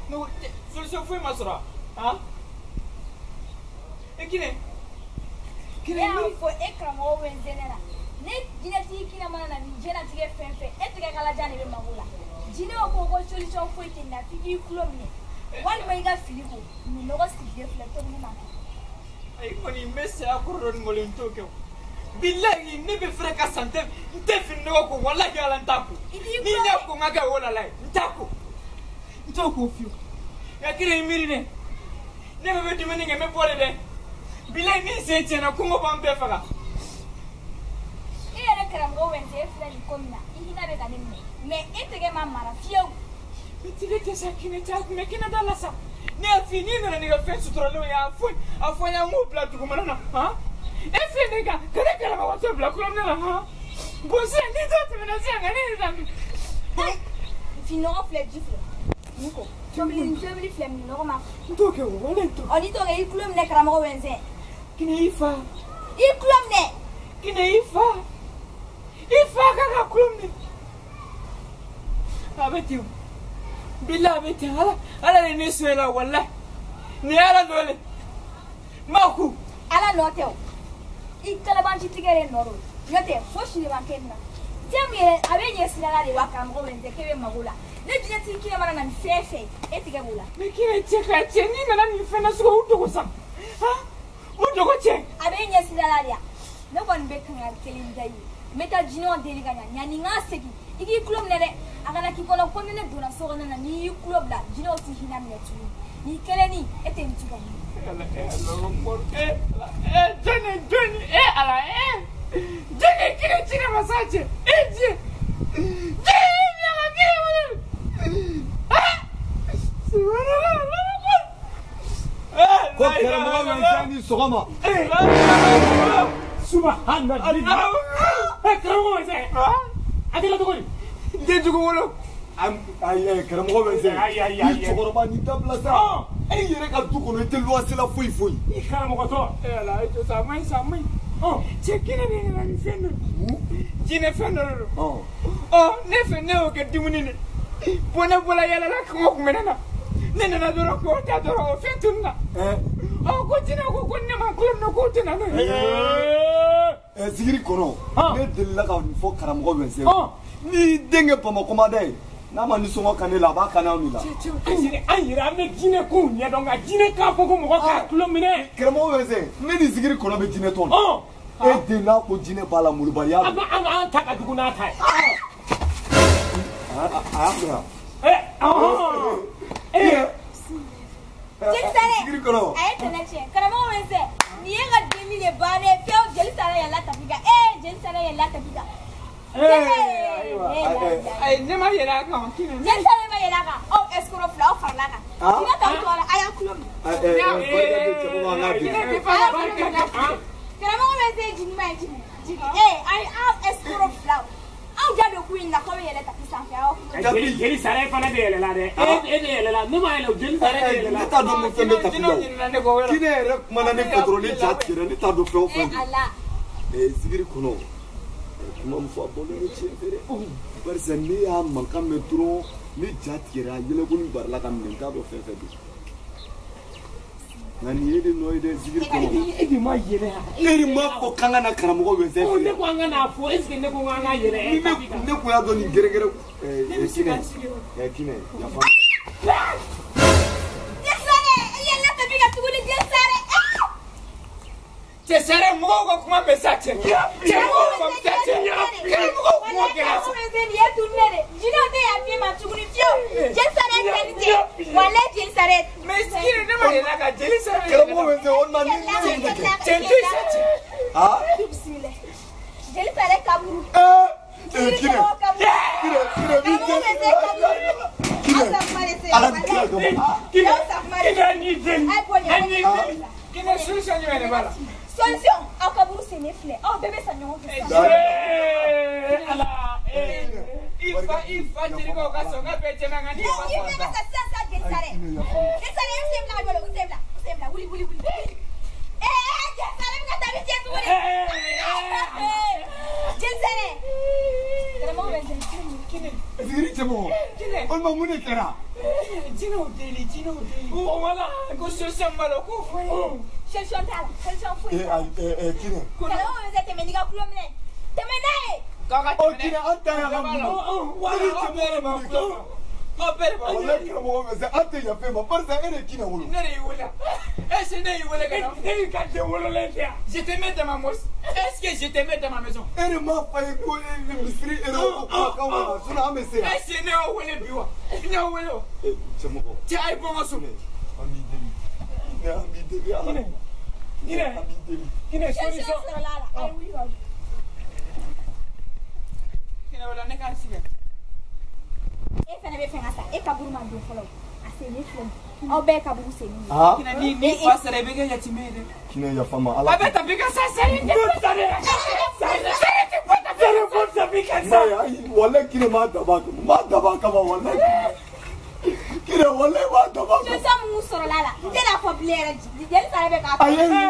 Ne solution foyi ma sɔrɔ han? E Kinɛ. Kinɛ ne y'a fɔ e karamɔgɔ bɛ n zɛnɛ la. Ne jinɛtigi Kinɛ mana na ni jɛnatigɛ fɛn fɛn e tigɛ kalajan de bɛ mago la. Jinɛw ko ko solution foyi tɛ nin na f'i k'i tulo minɛ walima i ka fili ko nin nɔgɔ sigilen filɛ tobili ma kɛ. Ayi kɔni n bɛ saya kɔrɔ dɔɔni kɔni n t'o kɛ o. Bilahi ne bɛ fɛrɛ ka sa n tɛ fini nɔgɔ ko walahi ala n t'a ko. Ni n y'a ko n ka kɛ o la la ye n t'a ko. N t'o ko fiyewu. Nka Kinɛ i miiri dɛ. Ne bɛ dumuni kɛ n bɛ bɔ de dɛ. Bilahi ni n sen tiɲɛna kɔngɔ b'an bɛɛ faga. E yɛrɛ karamɔgɔ wɛnse e filɛ nin ko min na i hinɛ bɛ ka ne minɛ mais e tɛgɛ ma mara fiyewu. N tɛgɛ tɛ sa Kinɛ tɛ a kun bɛ Kinɛ da la sa. Ne y'a f'i ye n'i nana n'i ka fɛn suturalenw ye a fɔ n ye an k'o bila dugumana na han. E filɛ ne kan ka ne karamɔgɔtɔ bila kulonkɛ la han. Bon sisan n'i t'o tɛmɛna sisan ka ne yɛrɛ ta. Finɔgɔ filɛ ji filɛ nin ko tobili filɛ nin nɔgɔ ma. N t'o kɛ o wala n t'o. Ɔ n'i t'o kɛ i tulo minɛ karamɔgɔ wɛnse. Kinɛ i fa. I tulo minɛ. Kinɛ i fa. I fa ka ka tulo minɛ. A bɛ ten o. Bilahi a bɛ ten ala ala de ne sɔn e la walahi. Nin ye ala nɔ le. N b'a ku. Ala nɔ tɛ o. I kalabanci tigɛ de nɔ don. N'o tɛ fosi de ma kɛ nin na. Fɛn min yɛrɛ a bɛ ɲɛ sira la de wa karamɔgɔ wɛnse k'e bɛ mago la. Ne jinɛtigi Kinɛ mana na ni fɛn fɛn e tigɛ b'o la. Mais Kinɛ cɛ ka cɛ n'i nana nin fɛn nasugu o dogo sa. Han o dogo cɛ. A bɛ ɲɛ sira la de ya. Ne kɔni bɛ kangari kelen da i ye. N bɛ taa jinɛw deli ka ɲa yanni n ka segin i k'i tulo minɛ dɛ. A kana k'i kɔnɔ ko ni ne donna so kɔnɔ na n'i y'i tulo bila jinɛw t'i hinɛ minɛ tuguni. N'i kelen ni e tɛ nin tu ka ɲini. Ala jɔnni jɔnni e ala e jɔnni Kinɛ jinɛ ma sa cɛ e jɛ jɔnni ɲaga Kinɛ wele ah subhanallah ko karamɔgɔ wɛnse ni sɔgɔma. Subhanallah. Karamɔgɔ wɛnse a kɛra cogo di? N tɛ jugu wolo. Ayi karamɔgɔ wɛnse ni cɛkɔrɔba ni dabila sa. E yɛrɛ ka du kɔnɔ i tɛ luwanse la foyi foyi. I karamɔgɔtɔ. E ala e jɔ sa a man ɲi sa a man ɲi. Cɛ Kinɛ de nana ni fɛn dɔ ye. Jinɛ fɛn dɔ de don. Ɔ ne fɛ ne y'o kɛ dumuni de. Bɔn ne bɔra yala la kɔngɔ kun bɛ ne na. Ne nana dɔrɔn k'o ta dɔrɔn o fɛn tununa. Ɔ ko jinɛ ko ko ne ma tulo minɛ k'o tɛ na n'o ye. Zigiri kɔnɔ ne delila ka nin fɔ karamɔgɔ wɛnse. N'i den kɛ Bamakɔ ma dɛ. N'a ma nisɔngɔ kan ne la a b'a kan anw de la. An yɛrɛ an bɛ jinɛ kow ɲɛdɔn nka jinɛ k'a fɔ ko mɔgɔ k'a tulo minɛ. Karamɔgɔ wɛnse ne ni zigiri kɔnɔ bɛ jinɛ tɔn na. E den n'a ko jinɛ b'a la molobaliya don. An ta ka jugu n'a ta ye. A y'a fɔ yan. Jeli Sare zigiri kɔnɔ. A ye tɛnɛ tiɲɛ karamɔgɔ wɛnse nin ye ka denni de bannen pewu jeli Sare yɛlɛla tapi kan jeli Sare yɛlɛla tapi kan. Ayi ne ma yɛlɛ a kan Kinɛ. Jeli Sare ma yɛlɛ a kan aw escroc fila aw farala a kan. Jinɛ t'aw tɔgɔ la a y'a tulo minɛ. Karamɔgɔ wɛnse jigi ma ye jigi jigi ayi aw escroc fila aw ja bɛ ku in na k'aw bɛ yɛlɛ tapi sanfɛ aw. Jeli Sare fana de yɛlɛla dɛ. E de yɛlɛla ne ma yɛlɛ jeli Sare de yɛlɛla. Ne t'a dɔn mun fɛn bɛ tapi la o. Kinɛ yɛrɛ kumana ne fɛ dɔrɔn ne ja tigɛra ne t'a dɔn fɛn o fɛn don. Zigiri kɔnɔ. Kuma min fɔ a bɔlen don tiɲɛ fɛ dɛ. Barisa ne y'a mankan mɛn dɔrɔn ne ja tigɛra yɛlɛko ni barila ka minɛ n t'a dɔn fɛn fɛn don. Nka nin ye de nɔ ye dɛ zigiri kɔnɔ. E de ma yɛlɛ wa? Ne de ma fɔ k'an ka na karamɔgɔ wɛnse fɛ. Ne ko an ka n'a fɔ est ce que ne ko k'an ka yɛlɛ. Ni ne kun y'a dɔn nin gɛrɛgɛrɛ. Kinɛ Kinɛ yafa. Jeli Sare i yɛlɛla tapi kan tuguni Jeli Sare. Cɛ Sare mɔgɔw ka kuma bɛ sa cɛ. Cɛ mɔgɔw faamu sa cɛ. Karamɔgɔw kuma kɛra sa. Karamɔgɔ wɛnse nin ye tununɛ de. Jinɛw tɛ yafa i ma tuguni fiyewu. Jeli Sare ye tɛni cɛ. Walayi Jeli Sare. Mais Kinɛ ne ma yɛlɛ a kan jeli Sare. Karamɔgɔ wɛnse o ma ni ne ye mun kɛ. Cɛ n to yen sa cɛ. Ah. Bisimilayi. Jeli Sare kaburu. Kinɛ Kinɛ Kinɛ bi Kinɛ. Ala ni kira kama. Kinɛ Kinɛ ni deli. An ni deli. Kinɛ solution jumɛn de b'a la? Solution aw kaburu sen filɛ aw bɛɛ bɛ sa ɲɔgɔn fɛ sisan. Ala I fa jelikaw ka sɔn ka bɛn cɛ ma nka n'i fa I bɛɛ bɛ sa sisan sa Jeli Sare. Jeli Sare i sen bila ka jɔ n sen bila n sen bila wuli wuli wuli. Jeli Sare bɛ ka tabi tiɲɛ tuguni. Jeli Sare. Karamɔgɔ bɛ n Kinɛ. Zigiri cɛmɔgɔ. Kinɛ. O ma mun de kɛra? Jinɛw deli, jinɛw deli. Wala. Ko solution b'a la, k'o fɔ n ye. Solution t'a la, solution foyi t'a la. Ee Kinɛ. Karamɔgɔ bɛ se tɛmɛ n'i ka tulo minɛ. Tɛmɛ n'a ye. K'a ka Ɔ tɛmɛ. Kinɛ an ta y'an ka mun ye. Wala, aw bɛɛ de b'a tulo kɔnɔ. Aw bɛɛ de b'a tulo. Walayi karamɔgɔ bɛ se an tɛ yafa e ma barisa e de ye Kinɛ wolo. Ne de y'i wele. Est-ce que ne y'i wele ka na? E y'i ka den wololen tɛ yan. Je te mets dans ma mosquée. Est-ce que je te mets dans ma maison? E de m'a fɔ a ye ko e misiri e de ko kumakan ma na sinon an bɛ se yan. Est-ce que ne y'aw wele bi wa? Ne y'aw wele wa? Ee cɛmɔgɔ. Cɛ a ye bɔ n ka so. Kinɛ an b'i deli. Kinɛ an b'i deli Ala. Kinɛ. An b'i deli. Kinɛ Solution solution. sɔrɔla a la. A ye wuli ka jɔ. Kinɛ wala ne k'an sigi. E fana bɛ fɛ ka sa, e kaburu ma don fɔlɔ. A sennen filɛ nin ye. Aw bɛɛ kaburu sennen ye. Aa Kinɛ ni fa sara i bɛ kɛ yatimɛ ye dɛ. Kinɛ yafa n ma Ala. A bɛ tabi ka sa sari tɛ bɔ Sare. sari tɛ bɔ tabi. Sare fo tabi ka sa. Ayi ayi walayi Kinɛ m'a dabɔ a kama m'a dabɔ a kama walayi. Kinɛ walayi m'a dabɔ a kama. Solution mun sɔrɔla a la, n tɛna fɔ bilen yɛrɛ, jeli sara bɛ k'a fɔ. Ayi Kinɛ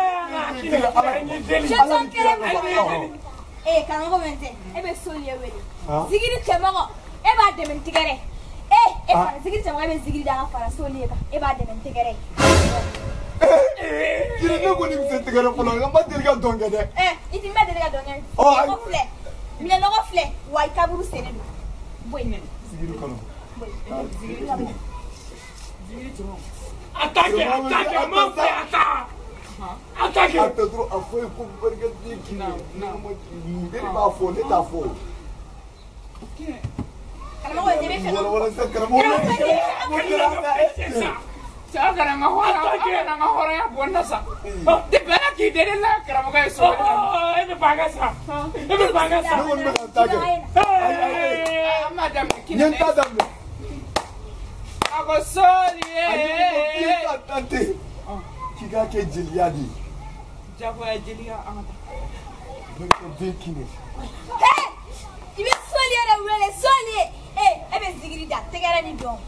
Kinɛ Ala. an y'i deli. Solution kelen min Ala sɔrɔla a la. Ee karamɔgɔ bɛ n tɛ, e bɛ Solie wele. Zigiri cɛmɔgɔ, e b'a dɛmɛ ni tɛgɛrɛ. Ee e fara zigiri cɛmɔgɔ, e bɛ zigiri da ka fara Solie kan, e b'a dɛmɛ ni tɛgɛrɛ ye. Kinɛ ne kɔni bɛ se tɛgɛrɛ fɔlɔ n ma deli ka dɔn kɛ dɛ. Ɛ i ti mɛ deli ka dɔn kɛ. Ɔ, ayi. Minɛnɔgɔ filɛ, minɛnɔgɔ filɛ, wa i kaburu sennen don. Bɔ yen. Zigiri kɔnɔ. Bɔ yen. Zigiri ka bɔ. Attaque, attaque, ma fɛ attaque. Attaque. A tɛ dɔrɔn a fɔ ye ko barika den Kinɛ. Ne de b'a fɔ ne t'a fɔ. Karamɔgɔ ne bɛ fɛ ka. Wala wala sisan karamɔgɔ. Cɛ aw kana n ka hɔrɔnya aw kana n ka hɔrɔnya bɔ n na sa. Depuis ala k'i deli la karamɔgɔ ye so. E bɛ ban ka sa. E bɛ ban ka sa. Ne kɔni bɛ ka n ta kɛ. An b'a daminɛ N ye Kinɛ. n ta daminɛ. A ko Solie. Ayi ko k'i ka tante. K'i k'a kɛ jeliya de ye. Jagoya jeliya an ka taa. Barika den Kinɛ. Hey! I bɛ Solie de wele, Solie. Ee e bɛ zigiri da, tɛgɛrɛ ni dɔn.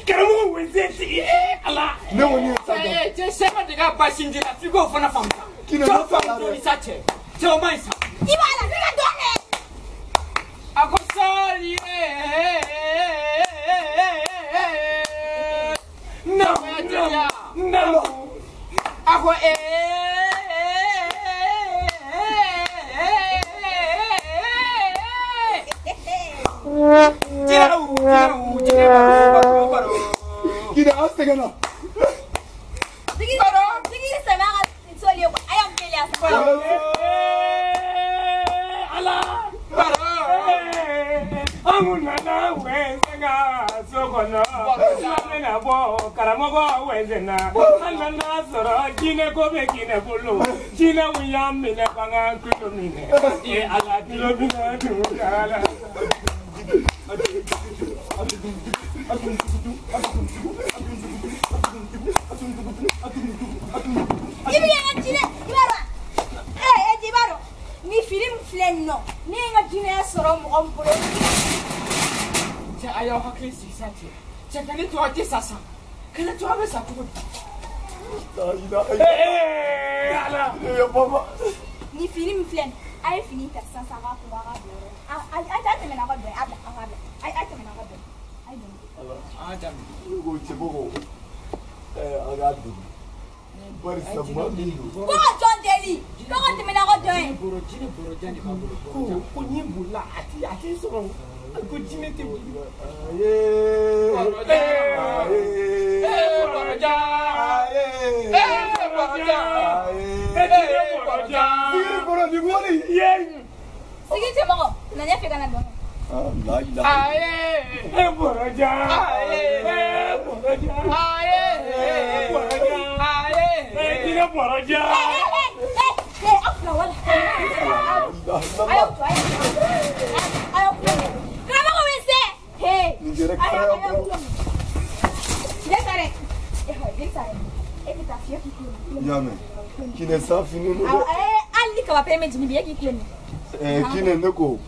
Karamɔgɔ wese sigi Ala. Ne kɔni ye ta daminɛ. Cɛ cɛ sɛ ma dege a ba sinji la f'i k'o fana faamu sa. Kinɛ Cɛw ne t'a la faamu dɛ. joli sa cɛ. Cɛw ma ɲi sa. I b'a la, ne ka dɔn kɛ. A ko Solie. Non, Jeliya. non, non. A ko Jinɛw jinɛw jinɛ baro baro. Kinɛ an sɛgɛnna. Zigiri zigiri sɛmɛ a ka Solie kɔ, a y'an teliya sa. Ala. Baro. An kun nana wɛnse ka so kɔnɔ. An bɛna bɔ karamɔgɔ wɛnse na. An nana sɔrɔ jinɛ ko bɛ jinɛ bolo. Jinɛw y'an minɛ k'an ka tulo minɛ. Ee Ala tulo minɛ dugu la. I bɛ n ka jinɛ, i b'a dɔn. Ee e i b'a dɔn. Ni fini min filɛ nin nɔ, ne ye n ka jinɛya sɔrɔ mɔgɔ min bolo. Cɛ a y'aw hakili sigi sa cɛ. Cɛ ka ne to a tɛ sa sa. Ka ne to a bɛ sa cogo di? La ilaha illallah. Ee Ala. Kinɛ yafa n ma. Ni fini min filɛ nin ye, a ye fini ta sisan sisan a k'a ko a k'a bila yɔrɔ la. A a tɛmɛ n'aw ka dɔn ye, a bila a k'a bila. A ye tɛmɛ n'aw ka dɔn ye. A ye dɔn. An ka daminɛ. Ne ko cɛmɔgɔ an k'a deli. Barisa maa min don. Ko ka jɔn deli, ko ka tɛmɛ n'aw ka dɔn ye. Boro jinɛ boro jan de b'a bolo. Ko ko ni bolila a ti a ti sɔrɔ. Ko jinɛ tɛ boli. Aye. Aye. Ee boro jan. Aye. Ee boro jan. Aye. Jinɛ bɔrɔ jan. Zigiri kɔnɔ nin wari. Ye. Zigiri cɛmɔgɔ, na ɲɛfɛ ka na dɔn kɛ. Ah, la ilaha. Aye. E bɔrɔ jan. Aye. E bɔrɔ jan. Aye. E bɔrɔ jan. Aye. E jinɛ bɔrɔ jan. Ee ee ee ee aw fila wala. A y'aw to a y'aw to a y'aw tulo minɛ. Karamɔgɔ bɛ se. He. Nin kɛra A y'aw karaya a y'aw tulo minɛ. Jeli sare. Jeli sare. E bɛ taa fiyɛ k'i tulo minɛ. I y'a mɛn. Kinɛ san finen don Awɔ dɛ. ee hali ni kaba pɛrɛn bɛ jigin bi e k'i tulo minɛ. Kinɛ ne ko.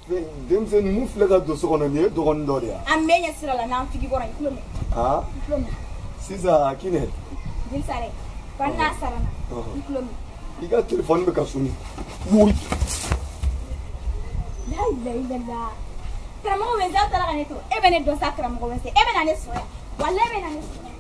Fɛn denmisɛnnin mun filɛ ka don so kɔnɔ nin ye dɔgɔnin dɔ de ye wa? An bɛɛ ɲɛ sira la n'an figi kɔrɔ i tulo minɛ. Ah, I tulo minɛ. sisan Kinɛ. Jeli sare. Ko n'a sara na. I tulo minɛ. I ka telefɔni bɛ ka sonner. Woyi. La ilaha illallah. Karamɔgɔ Wenze, aw taara ka ne to. E bɛ ne dɔn sa, karamɔgɔ Wenze. E bɛ na ne sɔrɔ yan. Walayi, e bɛ na ne sɔrɔ yan.